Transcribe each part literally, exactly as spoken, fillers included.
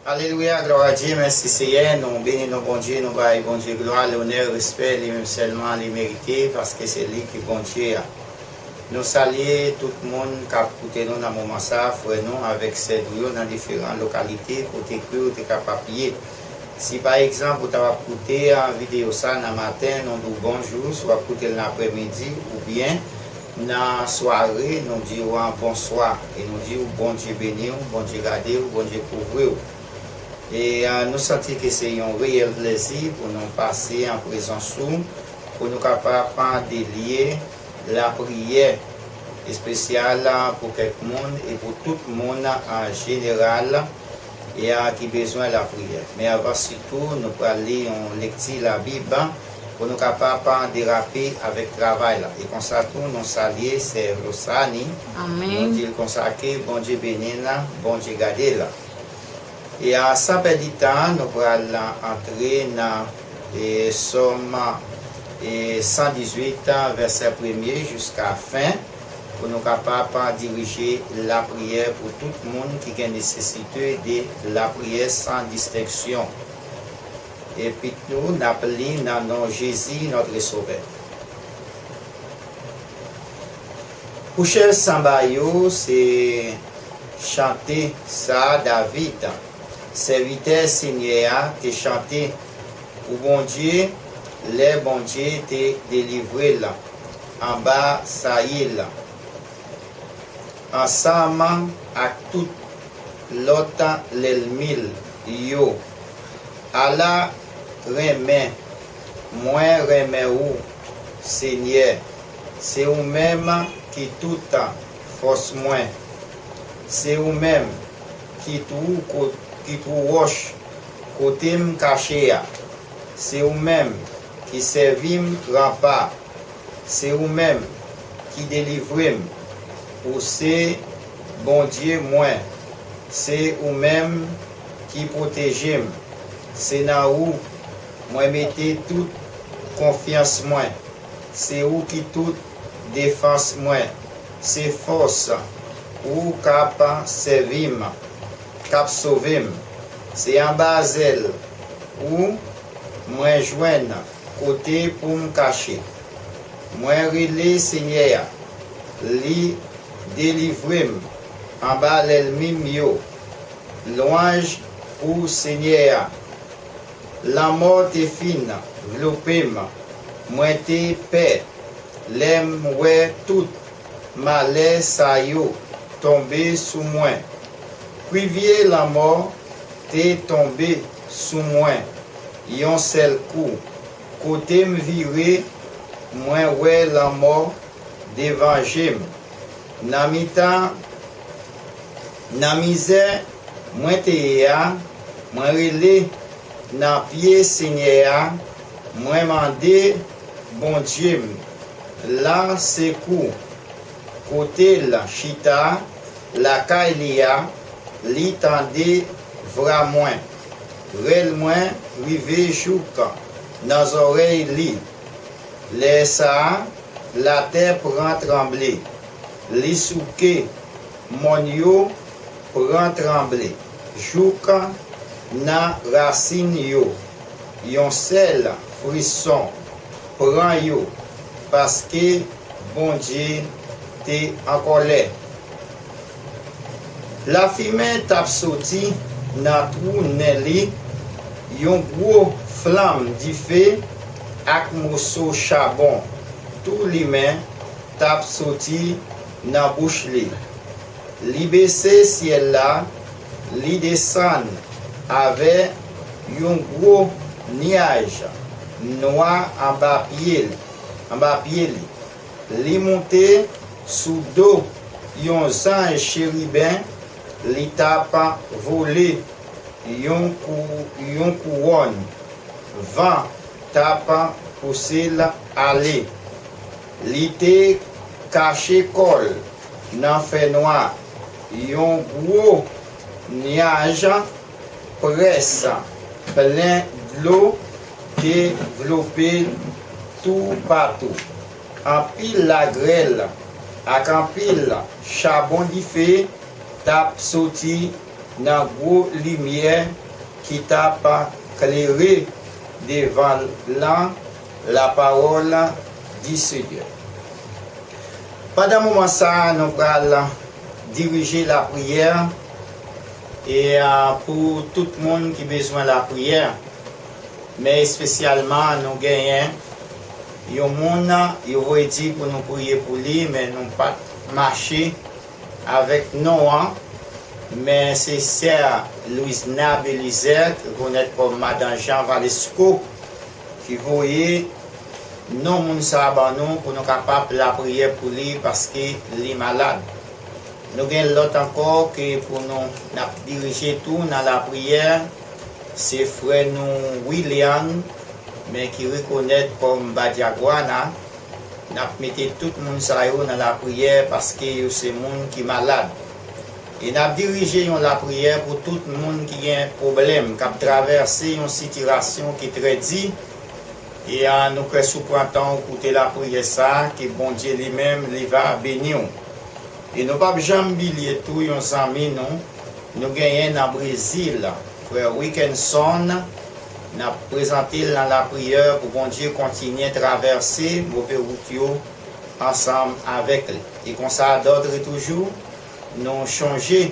Alelouya, glwa a Dye, mèsi Seyè, nou beni non Bondye, nou bay Bondye glwa, lonè, respè, li menm sèlman li merite, paske se li ki Bondye a. Nou salye tout moun k ap koute nou nan moman sa, frè nou avèk sè nou yo nan diferan lokalite kote ke w te kapab ye. Si pa egzanp ou ta ap koute videyo sa nan maten, nou di w bonjou, si w ap koute l nan aprèmidi oubyen nan sware, nou di w bonswa e nou di w Bondye beni w, Bondye gade w, Bondye kouvri w. E nou santi ke se yon reyèl plezi pou nou pase an prezans ou, pou nou kapab delye lapriyè espesyal pou kèk moun e pou tout moun an jeneral e a ki bezwen lapriyè. Men avan sitou, nou pral li yon lekti Labib pou nou kapab derape avèk travay la. E konsa tou, nou salye sè Rosani. Amèn. Nou di l konsa ke Bondye beni l, Bondye gade l. E a, san pèdi tan, nou pral antre nan e, Sòm e, san dizuit, vèsè premye jiska fen, pou nou kapab dirije lapriyè pou tout moun ki gen nesesite de lapriyè san distenksyon. Epi tou, n ap li nan non Jezi, notre Sauveur. Pou chèf sanba yo, se chante sa David, sèvitè Senyè a, te chante pou Bondye lè Bondye te delivre l anba Sayil, ansanm ak tout lòt lènmi l yo. Ala renmen mwen renmen ou, Senyè, se ou menm ki tout fòs mwen. Se ou menm ki twou ko-, ki twou wòch kote m kache a. Se ou menm ki sèvi m ranpa. Se ou menm ki delivre m. Ou se Bondye mwen. Se ou menm ki pwoteje m. Se nan ou mwen mete tout konfyans mwen. Se ou ki tout defans mwen. Se fòs ou k ap sèvi m, k ap sove m. Se anba zèl ou mwen jwenn kote pou m kache. Mwen rele Senyè a, li delivre m anba lènmi m yo. Lwanj pou Senyè a. Lanmò te fin vlope m. Mwen te pè lè m wè tout malè sa yo tonbe sou mwen. Privye lanmò te tonbe sou mwen yon sèl kou. Kote m vire, mwen wè lanmò devan je m. Nan mitan, nan mizè mwen te ye a, mwen rele nan pye Senyè a, mwen mande Bondye m lan sekou. Kote l chita lakay li a, li tande vwa mwen. Rèl mwen rive jouk nan zòrèy li. Lè sa a, latè pran tranble. Li souke mòn yo pran tranble jouk nan rasin yo. Yon sèl frison pran yo, paske Bondye te an kòlè. Lafimen t ap soti nan twou nen li, yon gwo flanm dife ak moso chabon tou limen t ap soti nan bouch li. Li bese syèl la, li desann avè yon gwo nyaj nwa anba pye, anba pye li. Li moute sou do yon zanj cheriben, li t ap vole yon kou-, yon kouwòn. Van t ap pouse l ale. Li te kache kò l nan fènwa. Yon gwo nyaj près plen dlo te vlope l toupatou. Anpil lagrèl ak anpil chabon dife t ap soti nan gwo limyè ki t ap klere devan l lan, la parole du Seigneur. Pandan moman sa a, nou pral dirije lapriyè e a, pou tout moun ki bezwen lapriyè, men espesyalman nou genyen yon moun, yo voye di pou nou priye pou li, men nou pa t mache avèk non an, men se sè Louisna Belizaire, ki konèt kòm Madan Jean Valesco, ki voye non moun sa a ban nou pou nou kapab lapriyè pou li paske li malad. Nou gen lòt ankò ke pou nou n ap dirije tou nan lapriyè, se frè nou William, men ki rekonèt kòm Badiagwana. N ap mete tout moun sa yo nan lapriyè paske yo se moun ki malad. E n ap dirije yon lapriyè pou tout moun ki gen pwoblèm, k ap travèse yon sitiyasyon ki trè di. E a, nou kwè si w pran tan w koute lapriyè sa a, ke Bondye li menm, li va beni w. E nou p ap janm bliye tou yon zanmi nou, nou genyen nan Brezil, frè Wickenson, n ap prezante l nan lapriyè pou Bondye kontinye travèse move wout yo ansanm avèk li. E konsa, dòtre toujou, nou chonje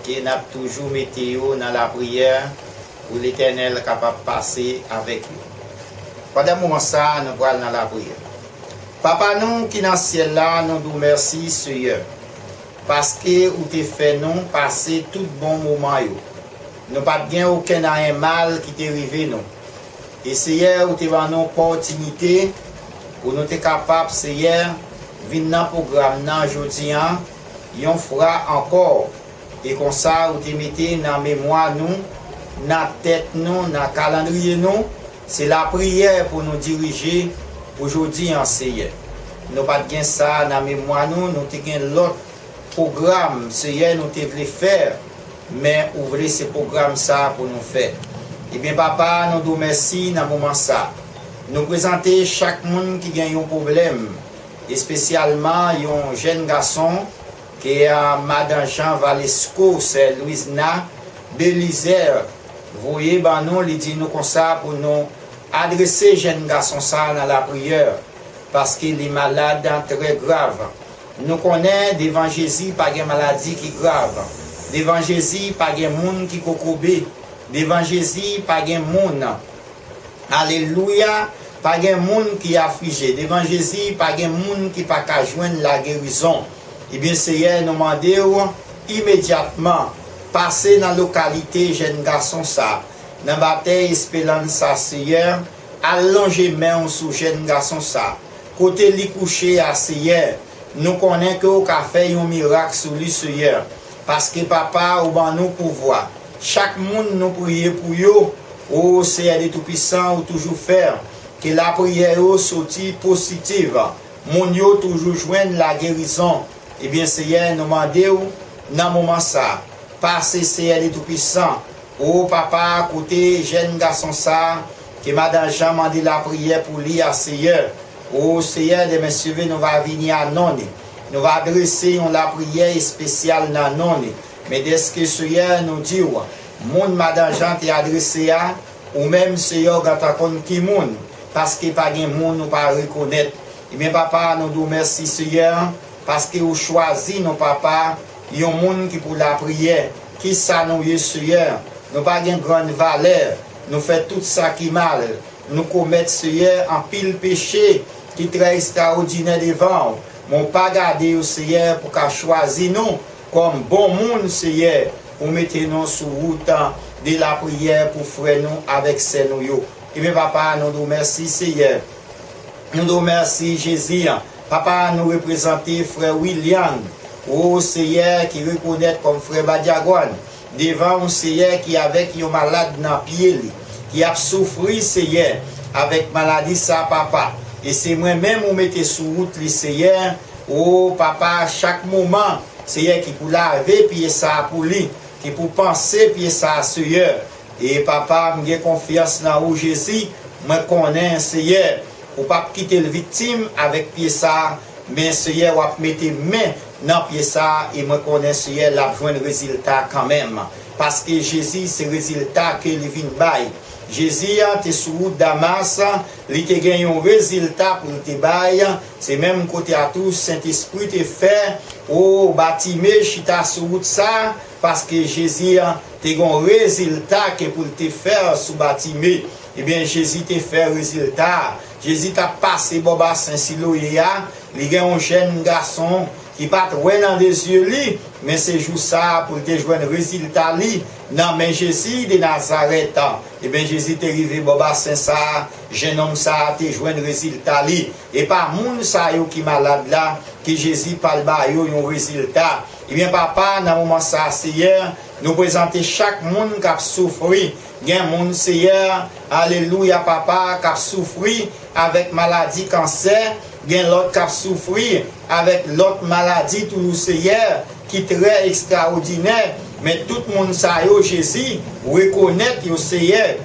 ke n ap toujou mete yo nan lapriyè pou Letènèl kapab pase avèk yo. Pandan moman sa a, nou pral nan lapriyè. Papa nou ki nan syèl la, nou di w mèsi, Seyè, paske ou te fè nou pase tout bon moman yo. Nou pa t gen okenn anyen mal ki te rive nou. E Seyè, ou te ban nou opòtinite pou nou te kapab, Seyè, vin nan pwogram nan jodi a, yon fwa ankò. E konsa, ou te mete nan memwa nou, nan tèt nou, nan kalandriye nou, se lapriyè pou nou dirije pou jodi a, Seyè. Nou pa t gen sa nan memwa nou, nou te gen lòt pwogram, Seyè, nou te vle fè, men ou vle se pwogram sa a pou nou fè. Ebyen, Papa, nou di w mèsi nan moman sa a. Nou prezante chak moun ki gen yon pwoblèm, espesyalman yon jèn gason ke, a, Madan Jean Valesco, sè Louisna Belizaire, voye ban nou, li di nou konsa pou nou adrese jèn gason sa a nan lapriyè, paske li malad trè grav. Nou konnen devan Jezi pa gen maladi ki grav. Devan Jezi pa gen moun ki kokobe. Devan Jezi pa gen moun, alelouya, pa gen moun ki aflije. Devan Jezi pa gen moun ki pa ka jwenn lagerizon. Ebyen, Seyè, nou mande w imedyatman, pase nan lokalite jèn gason sa, nan batèy Esperanza, Seyè, al lonje men w sou jèn gason sa. Kote li kouche a, Seyè, nou konnen ke w ka fè yon mirak sou li, Seyè, paske, Papa, ou ban nou pouvwa. Chak moun nou priye pou yo, o Seyè de Toupisan, ou toujou fè ke lapriyè yo soti pozitiv. Moun yo toujou jwenn lagerizon. Ebyen, Seyè, nou mande w nan moman sa, pase, Seyè de Toupisan. O Papa, kote jèn gason sa a, ke Madan Jean mande lapriyè pou li a, Seyè. O Seyè, demen seve, nou va vini a non li. Nou va adrese yon lapriyè espesyal nan non li. Men dèske, Seyè, nou di w, moun Madan Jean te adrese a, ou menm, Seyè, ou gentan konn ki moun, paske pa gen moun ou pa rekonèt. Ebyen, Papa, nou di w mèsi, Seyè, paske ou chwazi nou, Papa, yon moun ki pou lapriyè. Kisa nou ye, Seyè? Nou pa gen grann valè. Nou fè tout sa ki mal. Nou komèt, Seyè, anpil peche ki trè ekstraòdinè devan w. Men w pa gade yo, Seyè, pou ka chwazi nou kòm bon moun, Seyè, pou mete nou sou wout de lapriyè pou frè nou avèk sè nou yo. Ebyen, Papa, nou di w mèsi, Seyè. Nou di w mèsi, Jezi. Papa, nou reprezante frè William, o Seyè, ki rekonèt kòm frè Badyagwàn, devan w, Seyè, ki avèk yon malad nan pye li, ki ap soufri, Seyè, avèk maladi sa, Papa. E se mwen menm ou mete sou wout li, Seyè. O Papa, chak moman, Seyè, ki pou lave pye sa pou li, ki pou panse pye sa, Seyè. E Papa, m gen konfyans nan ou, Jezi. Mwen konnen, Seyè, ou p ap kite l viktim avèk pye sa a, men, Seyè, w ap mete men nan pye sa a, e mwen konnen, Seyè, l ap jwenn rezilta kanmenm. paske Jezi se rezilta ke li vin bay. Jezi te sou wout Damas, li te gen yon rezilta pou l te bay. Se menm kote a tou Sentespri te fè o Batime chita sou wout sa, paske Jezi te gen yon rezilta ke pou l te fè sou Batime. Ebyen, Jezi te fè rezilta. Jezi t ap pase bò basen Siloye a, li gen yon jèn gason ki pa t wè nan de zye li, men se jou sa a pou l te jwenn rezilta li nan men Jezi de Nazarèt. Ebyen, Jezi te rive bò basen sa a, jennonm sa a te jwenn rezilta li. E pa moun sa yo ki malad la, ke Jezi pral ba yo yon rezilta. Ebyen, Papa, nan moman sa a, Seyè, nou prezante chak moun k ap soufri. Gen moun, Seyè, alelouya, Papa, k ap soufri avèk maladi kansè. Gen lòt k ap soufri avèk lòt maladi toujou, Seyè, ki trè ekstraòdinè. Men tout moun sa yo, Jezi, rekonèt yo, Seyè,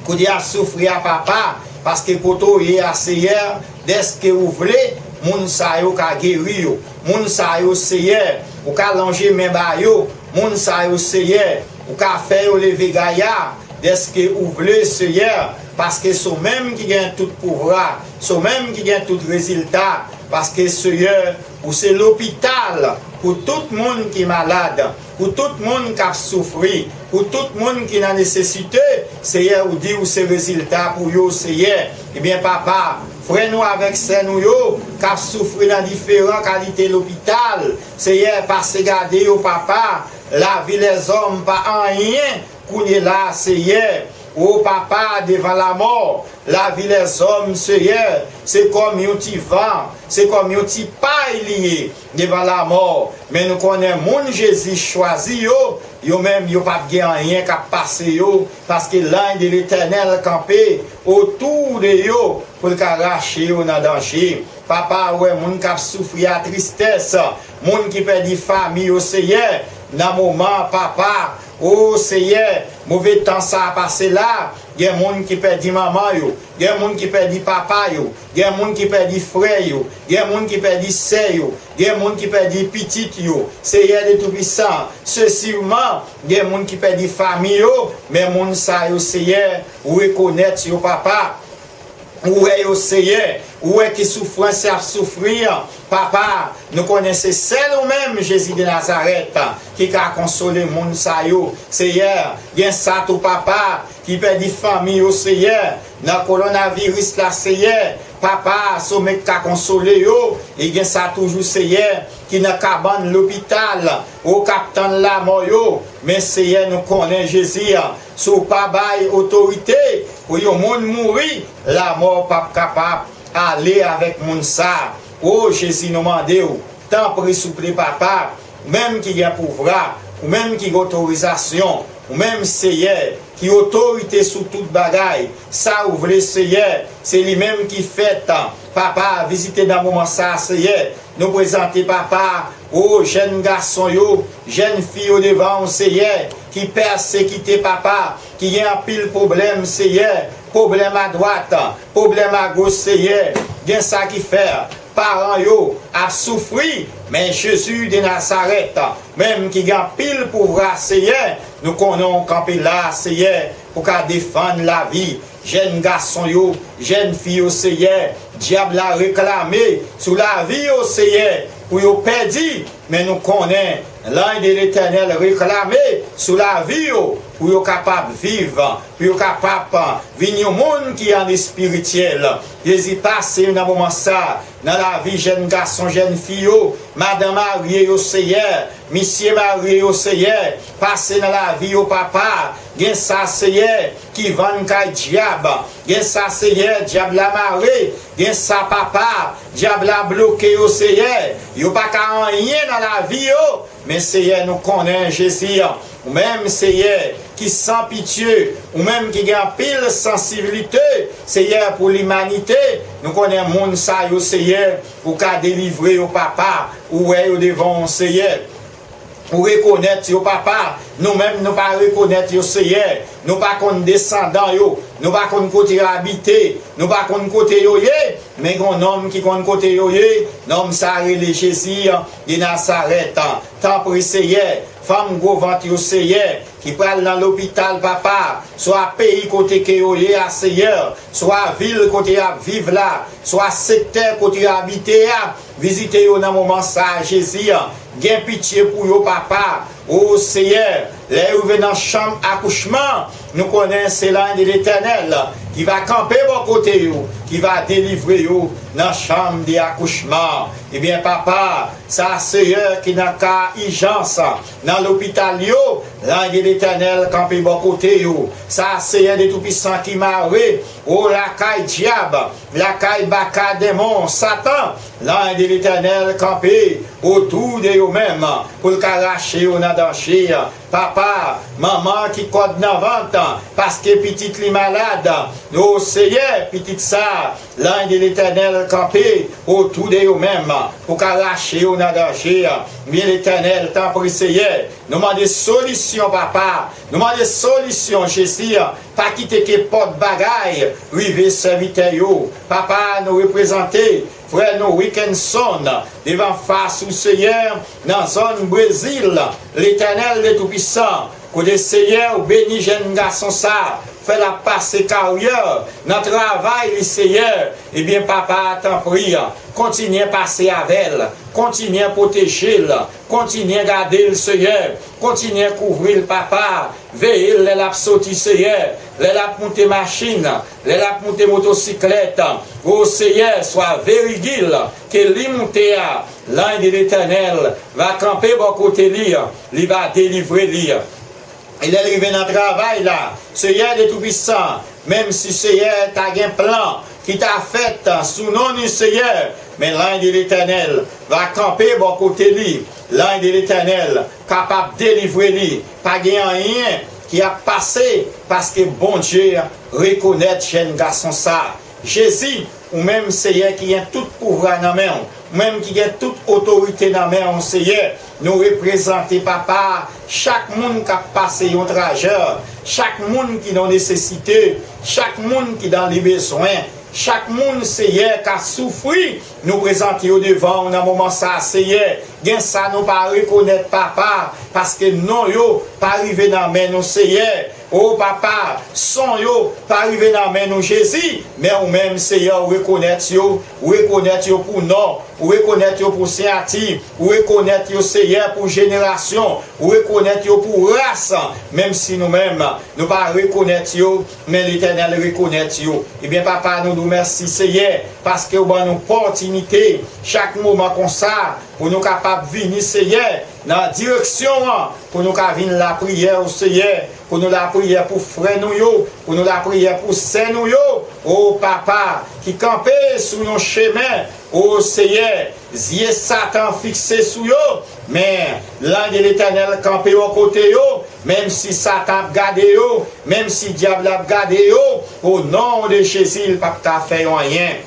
kote y ap soufri a, Papa, paske kote w ye a, Seyè, dèske ou vle, moun sa yo ka geri yo. Moun sa yo, Seyè, ou ka lonje men ba yo. Moun sa yo, Seyè, ou ka fè yo leve gaya, dèske ou vle, Seyè, paske se w menm ki gen tout pouvwa, se w menm ki gen tout rezilta, paske, Seyè, ou se lopital pou tout moun ki malad, pou tout moun k ap soufri, pou tout moun ki nan nesesite. Seyè, ou di ou se rezilta pou yo, Seyè. Ebyen, Papa, frè nou avèk sè nou yo k ap soufri nan diferan kalite lopital, Seyè, pase gade yo, Papa. Lavi lèzòm pa anyen kounye la, Seyè. O Papa, devan lamò, lavi lèzòm, Seyè, se kòm yon ti van, se kòm yon ti pay li ye devan lamò. Men nou konnen moun Jezi chwazi yo, yo menm, yo p ap gen anyen k ap pase yo, paske lanj de Letènèl kanpe otou de yo pou l ka rache yo nan danje. Papa, ou wè moun k ap soufri a tristès, moun ki pèdi fanmi yo, Seyè, nan moman, Papa, o Seyè, move tan sa a pase la, gen moun ki pèdi manman yo, gen moun ki pèdi papa yo, gen moun ki pèdi frè yo, gen moun ki pèdi sè yo, gen moun ki pèdi pitit yo. Seyè de Toupisan, se siman gen moun ki pèdi fanmi yo, men moun sa yo, Seyè, ou rekonèt yo, Papa. Ou wè yo, Seyè, ou wè ki soufrans y ap soufri an. Papa, nou konnen se sèl ou menm, Jezi de Nazarèt, ki ka konsole moun sa yo. Seyè, gen sa tou, Papa, ki pèdi fanmi yo, Seyè, nan kowonaviris la, Seyè. Papa, se w menm k ka konsole yo. E gen sa toujou, Seyè, ki nan kabann lopital, o k ap tann lamò yo. Men, Seyè, nou konnen, Jezi, si w pa bay otorite pou yon moun mouri, lamò p ap kapab ale avèk moun sa. O Jezi, nou mande w, tanpri, souple, Papa, ou menm ki gen pouvwa, ou menm ki gen otorizasyon, ou menm, Seyè, ki otorite sou tout bagay, sa ou vle, Seyè, se li menm ki fèt. Papa, vizite nan moman sa, Seyè. Nou prezante, Papa, o jèn gason yo, jèn fi yo devan w, Seyè, ki pèsekite, Papa, ki gen anpil pwoblèm, Seyè, pwoblèm adwat, pwoblèm agoch, Seyè. Gen sa ki fè paran yo ap soufri, men Jezi de Nazarèt, menm ki gen anpil pouvwa, Seyè, nou konnen w kanpe la, Seyè, pou ka defann lavi jèn gason yo, jèn fi yo, Seyè. Dyab la reklame sou lavi yo, Seyè, pou yo pèdi, men nou konnen lanj de Letènèl reklame sou lavi yo, pou yo kapab viv, pou yo kapab vin yon moun ki an espirityèl. Jezi, pase nan moman sa, nan lavi jèn gason, jèn fi yo, madanm marye yo, Seyè, misye marye yo, Seyè, pase nan lavi yo, Papa. Gen sa, Seyè, ki vann kay dyab. Gen sa, Seyè, dyab la mare. Gen sa, Papa, dyab la bloke yo, Seyè. Yo pa ka anyen nan lavi yo. Men, Seyè, nou konnen, Jezi, ou menm, Seyè, ki san pitye, ou menm ki gen anpil sansiblite, Seyè, pou limanite, nou konnen moun sa yo, Seyè, ou ka delivre yo, Papa, ou wè yo devan w, Seyè. Ou rekonèt yo, Papa. Nou menm, nou pa rekonèt yo, Seyè. Nou pa konn desandan yo. Nou pa konn kote yo abite. Nou pa konn kote yo ye. Men gen yon nonm ki konn kote yo ye. Nonm sa a rele Jezi de Nazarèt. Tanpri, Seyè, fanm gwo vant yo, Seyè, ki pral nan lopital, Papa, swa peyi kote ke yo ye a, Seyè, swa vil kote y ap viv la, swa sektè kote yo abite a, vizite yo nan moman sa a, Jezi. Gen pitye pou yo, Papa. O Seyè, lè yo rive nan chanm akouchman, nou konnen se lanj de Letènèl ki va kanpe bò kote yo, ki va delivre yo nan chanm de akouchman. Ebyen, Papa, sa Seyè ki nan ka ijans nan lopital yo, lanj de Letènèl kanpe bò kote yo. Sa Seyè de Toupisan ki mare, o lakay dyab, lakay baka denmon, Satan, lanj de Letènèl kanpe otou de yo menm pou l ka rache yo nan danje. Papa, manman ki kòd nan vant, paske pitit li malad, o Seyè, pitit sa, lanj de Letènèl kanpe otou de yo menm pou ka rache yo nan danje. Byen Letènèl, tanpri Seyè, nou mande solisyon, Papa. Nou mande solisyon, Jezi. Pa kite ke pòt bagay rive sèvitè yo. Papa, nou reprezante frè nou Wikenson devan fas ou, Seyè, nan zòn Brezil. Letènèl de Toupisan, kote, Seyè, ou beni jèn gason sa, fè l ap pase karyè nan travay li, Seyè. Ebyen, Papa, tanpri, kontinye pase avè l, kontinye pwoteje l, kontinye gade l, Seyè, kontinye kouvri l, Papa. Veye l lè l ap soti, Seyè, lè l ap moute machin, lè l ap moute motosiklèt. O Seyè, swa verigil ke li moute a, lanj de Letènèl va kanpe bò kote li, li va delivre li. E lè l rive nan travay la, Seyè de Toupisan, menm si, Seyè, ta gen plan ki ta fèt sou non ni, Seyè, men lanj de Letènèl va kanpe bò kote li. Lanj de Letènèl kapab delivre li. Pa gen anyen ki ap pase, paske Bondye rekonèt jèn gason sa. Jezi, ou menm, Seyè, ki gen tout pouvwa nan men w, ou menm ki gen tout otorite nan men w, Seyè, nou reprezante, Papa, chak moun k ap pase yon trajè, chak moun ki nan nesesite, chak moun ki nan li bezwen, chak moun, Seyè, k ap soufri, nou prezante yo devan w nan moman sa a, Seyè. Gen sa nou pa rekonèt, Papa, paske non yo pa rive nan men nou, Seyè. O Papa, son yo pa rive nan men nou, Jezi, men ou menm, Seyè, ou rekonèt yo, ou rekonèt yo pou non, ou rekonèt yo pou siyati, ou rekonèt yo, Seyè, pou jenerasyon, ou rekonèt yo pou ras, menm si nou menm, nou pa rekonèt yo, men Letènèl rekonèt yo. Ebyen, Papa, nou di w mèsi, Seyè, paske w ban nou opòtinite chak moman konsa pou nou kapab vini, Seyè, nan direksyon an, pou nou ka vin lapriyè w, Seyè, pou nou lapriyè pou frè nou yo, pou nou lapriyè pou sè nou yo, o Papa, ki kanpe sou yon chemen, o Seyè, zye Satan fikse sou yo, men lanj de Letènèl kanpe yon kote yo, menm si Satan ap gade yo, menm si dyab la ap gade yo, o non de Jezi, l p ap ka fè yo anyen.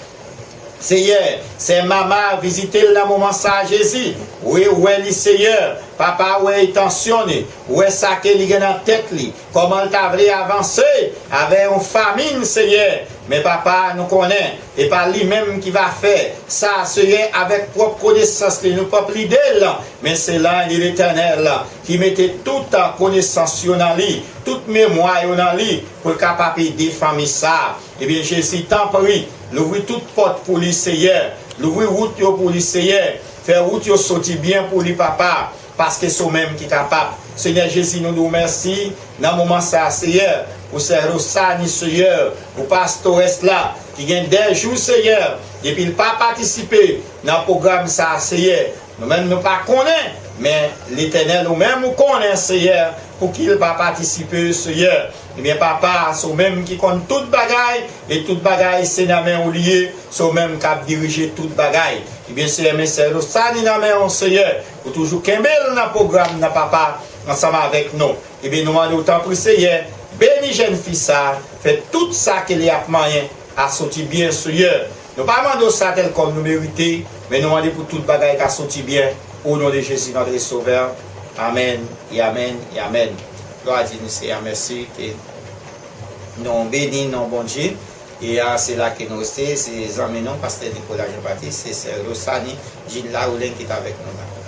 Seyè, sè Mama, vizite l nan moman sa a, Jezi. Wi, ou wè li, Seyè. Papa, ou wè entansyon li. Ou wè sa ke li gen nan tèt li. Kòman l ta vle avanse avè yon famin, Seyè. Men, Papa, nou konnen, e pa li menm ki va fè sa, Seyè, avèk pwòp konesans li, nou pwòp lide l. Men se lanj de Letènèl ki mete tout konesans yo nan li, tout memwa yo nan li, pou l kapab ede fanmi sa a. Ebyen, Jezi, tanpri, louvri tout pòt pou li, Seyè. Louvri wout yo pou li, Seyè. Fè wout yo soti byen pou li, Papa, paske se w menm ki kapab. Senyè Jezi, nou di w mèsi nan moman sa a, Seyè, pou sè Rosani, Seyè, pou pastorès la, ki gen de jou, Seyè, depi l pa patisipe nan pwogram sa a, Seyè. Nou menm, nou pa konnen, men Letènèl, ou menm, ou konnen, Seyè, pou ki l pa patisipe, Seyè. Ebyen, Papa, se w menm ki konn tout bagay, e tout bagay se nan men w li ye, se w menm k ap dirije tout bagay. Ebyen, Seyè, men sè Rosani nan men w, Seyè, ou toujou kenbe l nan pwogram nan, Papa, ansanm avèk nou. Ebyen, nou mande w, tanpri, Seyè, beni jèn fi sa a, fè tout sa ke li ap manyen a soti byen, Seyè. Nou pa mande w sa tèlkòm nou merite, men nou mande pou tout bagay ka soti byen, o non de Jezi, notre Sauveur. Amèn, e amèn, e amèn. Glwa a Dye, nou Seyè, mèsi ke nou beni non Bondye. E a, se la ke nou rete, se zanmi nou, pastè Nicolas Jean Baptiste, se sè Rosani Gilles Laroulin ki t avèk nou la.